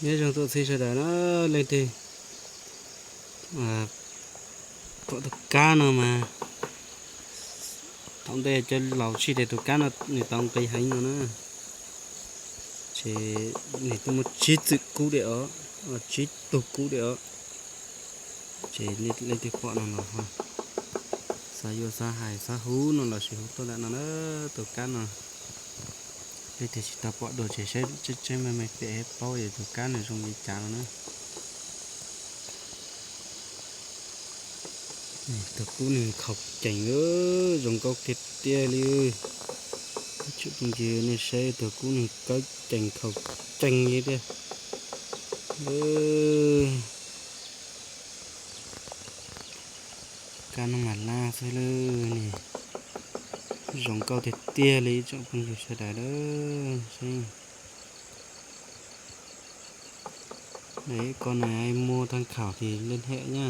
Nyob zoo txhua txhia sawv daws na, leej twg pom tus kab no mas thaum ntej cov laus tsib tias tus kab no nws tau nqi heev no na. Ces nws twb muaj tsib txwm kub diam os, tsib tug kub diam os. Ces leej twg pom no los ho xav yuav xav hais xav hu no los sis hu tuaj ntawm no na. Tus kab no leej twg tsis tau pom dua ces saib tseeb tseeb me me piam paub yog tus kab nws zoo li cas no na. Tus kub nws khaus cees, zoo nkauj tiag tiag li. Tsoom phooj ywg nej saib tus kub nws khaus cees khaus cees li tiag. Kab no mas laj xwb lawm ne, zoo nkauj tiag tiag li tsoom phooj ywg sawv daws lawm. Koj na muaj tham khảo thì liên hệ nha.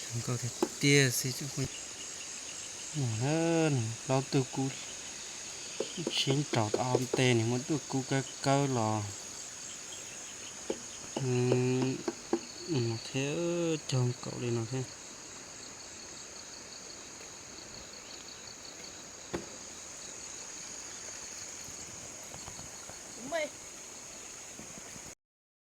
Zoo nkauj tiag tiag xwb. Plaub tug kub sib nraus ob ntej, nws muaj tug kub kawb kawb los thiab, cog nkaus li no thiab.